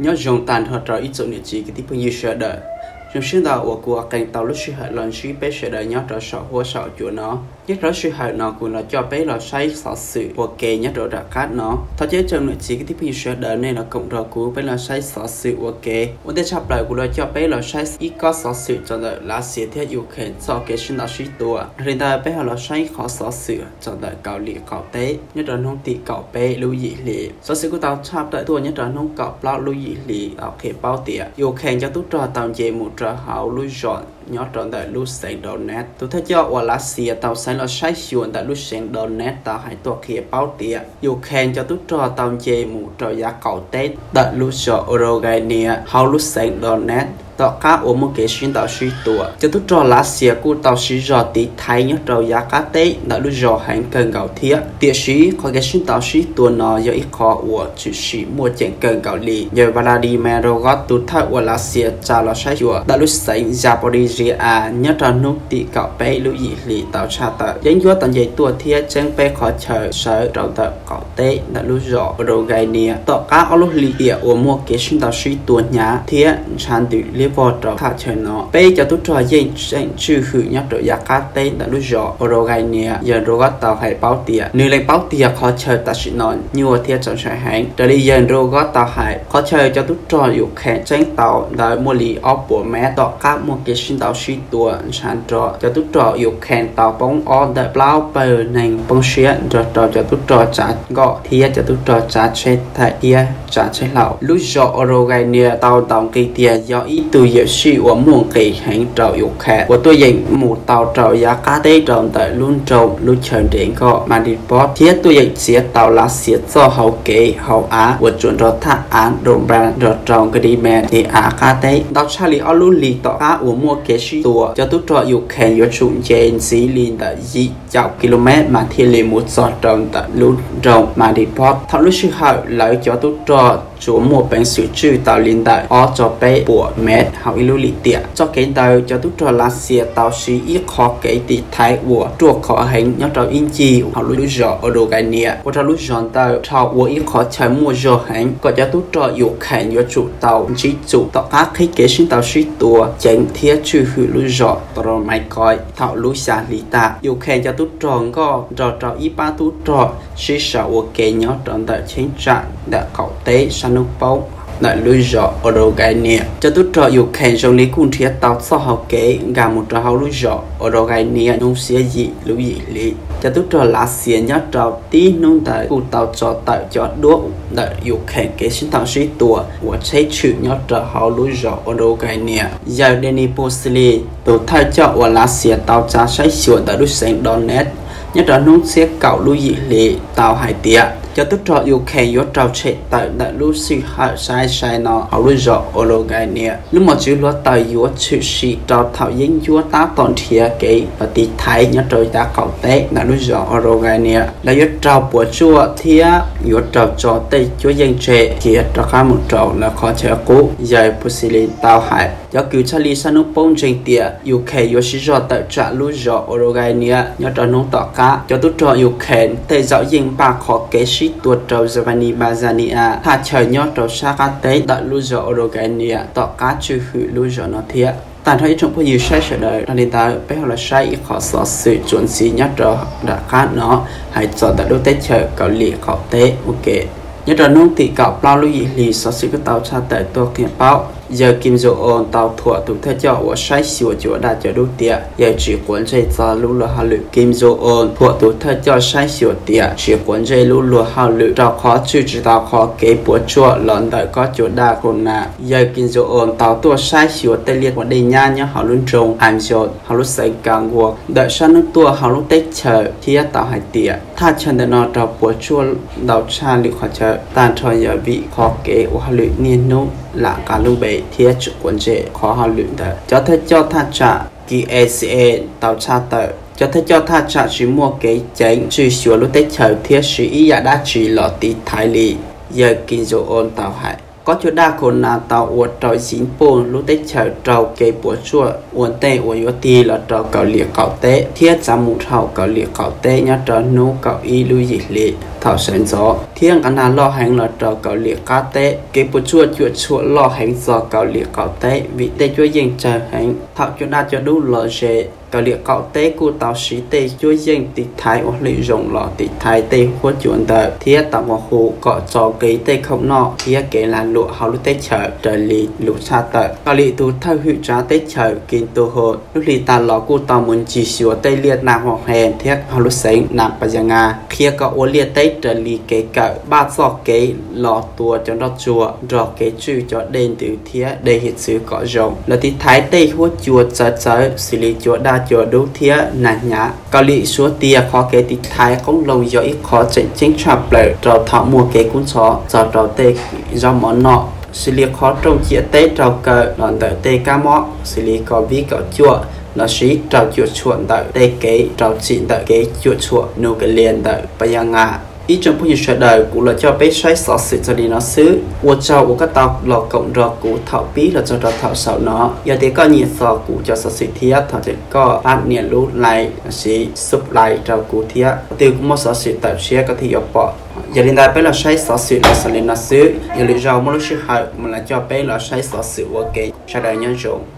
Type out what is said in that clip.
Nyob zoo tag nrho rau ib tsoom niam txiv kwv tij phooj ywg sawv daws. Zoo siab ntau uas kuv qee tau lub sij hawm los ntsib peb sawv daws nyob rau saum huab saum cua no. Nyob rau lub sij hawm no kuv los coj peb los saib xov xwm ua ke nyob rau nram qab no. Thov caw ib tsoom niam txiv kwv tij phooj ywg sawv daws nej los koom nrog kuv peb los saib xov xwm ua ke. Ua ntej tshaj plaws kuv los coj peb los saib ib kob xov xwm txog ntawm Lav Xias thiab Ukraine txoj kev sib ntaus sib tua. Li ntawd peb ho los saib qhov xov xwm txog ntawm Kaus Lim qaum teb nyob rau hnub tim kaum peb lub yim hli. Xov xwm kuj tau tshaj tawm tuaj nyob rau hnub kaum plaub lub yim hli tau qhia paub tias Ukraine cov tub rog tau nce mus rau hauv lub zos nyob rau ntawm lub xeev Donetsk. Tus thawj coj uas Lav Xias tau xaiv los saib xyuas ntawm lub xeev Donetsk tau hais tuaj qhia paub tias Ukraine cov tub rog tau nce mus rau yav qaum teb ntawm lub zos Orogainia hauv lub xeev Donetsk tom qab uas muaj kev sib ntaus sib tua. Cov tub rog Lav Xias kuj tau siv zog tiv thaiv nyob rau yav qab teb ntawm lub zos heev kawg nkaus thiab. Tiam sis qhov kev sib ntaus sib tua no yog ib qho uas tshwm sim muaj ceem kawg nkaus li. Yawg Vladimir Rogov tus thawj uas Lav Xias tsa los saib xyuas ntawm lub xeev Zaporizhzhia nyob rau hnub tim kaum peb lub yim hli tau tshaj tawm yeeb ncuab tau nce tuaj thiab tseeb peb qhov chaw sawv rau ntawm qaum teb ntawm lub zos Orogainia tom qab ob lub hlis tiam uas muaj kev sib ntaus sib tua hnyav thiab ntshav ntws liab vog rau thaj chaw no. Peb cov tub rog yeej tseem tswj hwm nyob rau yav qab teb ntawm lub zos Orogainia. Yawg Rogov tau hais paub tias nws lees paub tias qhov chaw tam sim no nyuaj thiab txaus ntshai heev. Raws li yawg Rogov tau hais, qhov chaw cov tub rog Ukraine tseeb tau ntawd muaj li ob puas mev tom qab muaj kev sib ntaus sib tua ntshav nrog. Cov tub rog Ukraine tau poob ob ntawm plaub pawg neeg poob siab nrog rau cov tub rog tsav nkoj thiab cov tub rog tsav tsheb thaim thiab tsav tsheb hlaus. Lub zos Orogainia tau ntaus nqi tias yog ib tug yawm sij uas muaj nqis heev rau Ukraine uas tuaj yeem mus tau rau yav qab teb rau ntawm lub nroog lub chaw nres nkoj Mariupol thiab tuaj yeem txiav tau Lav Xias txoj hauv kev hauv av uas tsuas nrog thaj av Donbas nrog rau Crimea tes av qab teb. Ntau tshaj li ob lub hlis tom qab uas muaj kev sib tua, cov tub rog Ukraine yuav tsum nce ntxiv li ntawm yim caum ki lo mev mas thiaj li mus txog rau ntawm lub nroog Mariupol. Thaum lub sij hawm lawv cov tub rog tsuas muaj peev xwm tswj tau li ntawm ob txog peb puas mev hauv ib lub lim tiam. Txoj kev ntawd cov tub rog Lav Xias tau siv ib qho kev tiv thaiv uas ruaj khov heev nyob rau ib ncig hauv lub zos Orogainia, ua rau lub zos ntawd dhau ua ib qhov chaw muaj zog heev kom cov tub rog Ukraine yuav tsum tau ntsib txuj tom qab qhib kev sib ntaus sib tua ceev thiab tswj hwm lub zos Toromaikoi. Thaum lub xya hli tag, Ukraine cov tub rog nkoj nrog rau ib pab tub rog sib sau ua ke nyob rau ntawm cheeb tsam ntawm qaum teb sab hnub poob ntawm lub zos Orogainia. Cov tub rog Ukraine zoo li kuj nrhiav tau txoj hauv kev nkag mus rau hauv lub zos Orogainia hnub xiab yim lub yim hli. Cov tub rog Lav Xias nyob rau tib hnub ntawd kuj tau tso tawm cov duab ntawm Ukraine kev sib ntaus sib tua uas tsheb tshwm nyob rau hauv lub zos Orogainia. Yawg Denis Pushilin tus thawj coj uas Lav Xias tau tsa saib xyuas ntawm lub xeev Donetsk nyob rau hnub xiab kaum lub yim hli tau hais tias cov tub rog Ukraine yuav raug tshem tawm ntawm lub sij hawm sai sai no hauv lub zos Orogainia. Lub mos txwv hluav taws yuav tshwm sim rau thaum yeeb ncuab tab tom nrhiav kev tiv thaiv nyob rau yav qaum teb ntawm lub zos Orogainia. Lawv yuav raug puas tsuaj thiab yuav raug tso tej cuab yeej tseg khiav rov qab mus rau lawv qhov chaw qub. Yawg Pushilin tau hais cov kws txhaj li sab hnub poob ntseeg tias Ukraine yuav siv zog tawm tsam lub zos Orogainia nyob rau hnub tom qab. Cov tub rog Ukraine tej zaum yeej npaj qhov kev sib tua rau Zavanibazania, thaj chaw nyob rau sab qab teb ntawm lub zos Orogainia tom qab tswj hwm lub zos no thiab. Tag nrho ib tsoom phooj ywg saib sawv daws, dhau li ntawd peb ho los saib ib qho xov xwm txuas ntxiv nyob rau nram qab no hais txog ntawm lub teb chaws Kaus Lim qaum teb ua ke. Nyob rau hnub tim kaum plaub lub yim hli, xov xwm kuj tau tshaj tawm tuaj qhia paub yawg Kim Jong Un tau thuam tus thawj coj uas saib xyuas cua daj cua dub tias yawg tsis quav ntsej txog lub luag hauj lwm. Kim Jong Un thuam tus thawj coj saib xyuas tias tsis quav ntsej lub luag hauj lwm rau qhov tswj tsis tau qhov kev puas tsuaj los ntawm kob cua daj corona. Yawg Kim Jong Un tau tuaj saib xyuas tej liaj ua dej nyab nyob hauv lub nroog Anzho hauv lub xeev Kangwon ntawm sab hnub tuaj hauv lub teb chaws thiab tau hais tias thaj chaw ntawm no raug puas tsuaj ntau tshaj lwm qhov chaw, tag nrho yog vim qhov kev ua hauj lwm niaj hnub lam nqa lub npe thiab tsis quav ntsej qhov hauj lwm ntawd. Cov thawj coj thaj tsam K A C A tau tshaj tawm cov thawj coj thaj tsam tsis muaj kev ceev tswj xyuas lub teb chaws thiab siv ib yam dab tsi los tiv thaiv li, yawg Kim Jong Un tau hais. Kob cuab daj khaus nas tau ua rau yim puj lub teb chaws raug kev puas tsuaj ua ntej uas yuav tig los rau Kaus Lim qaum teb thiab txav mus dhau Kaus Lim qaum teb nyob rau hnub kaum ib lub yim hli thaum sawv ntxov, thiab nqa nas loj heev los rau Kaus Lim qab teb. Kev puas tsuaj cuam tshuam loj heev txog Kaus Lim qaum teb vim tej cuab yeej tsawg heev. Thaum cuab daj cuab dub los ze, Kaus Lim qaum teb kuj tau siv tej cuab yeej tiv thaiv ua hli zoo los tiv thaiv tej huab cua ntawd thiab tau ua hu kom tso nqi tej khoom noj thiab kev lag luam hauv lub teb chaws raws li lus tshaj tawm. Kaus Lim tus thawj hwm tsav teb chaws Kim Tus Hus lub hli tas los kuj tau mus ncig xyuas tej liaj nas Huas He thiab hauv lub xeev Nas Pas Yas Ngas qhia kom ua liaj teb raws li kev kawm, npaj txoj kev los tua cov nroj tsuag, nrog kev tswj cov dej ntws thiab dej hiav txwv kom zoo. Lawv tiv thaiv tej huab cua txawv txawv xws li cua daj cua dub thiab nas hnyav. Kaus Lim suav tias qhov kev tiv thaiv qoob loo yog ib qho tseem ceeb tshaj plaws rau thaum muaj kev kub ntxhov txog rau tej zaub mov noj, xws li qhov rooj ciam teb raug kaw los ntawm tej kab mob xws li Covid kaum cuaj, los sis raug cuam tshuam ntawm tej kev rau txim ntawm kev cuam tshuam nuclear ntawm Pas Yas Ngas. Ib tsoom phooj ywg sawv daws, kuv los coj peb saib xov xwm txog li no xwb. Ua tsaug uas koj tau los koom nrog kuv thaum pib los txog rau thaum xaus no. Yog tias koj nyiam txog kuv cov xov xwm thiab thov caw koj pab nias lub like los sis subscribe rau kuv thiab, qhov twg kuv muaj xov xwm tawm tshiab koj thiaj yuav pom. Yog li ntawd peb los saib xov xwm los xaus li no xwb. Yog lwm zaus muaj lub sij hawm mam los coj peb los saib xov xwm ua ke. Sawv daws nyob zoo.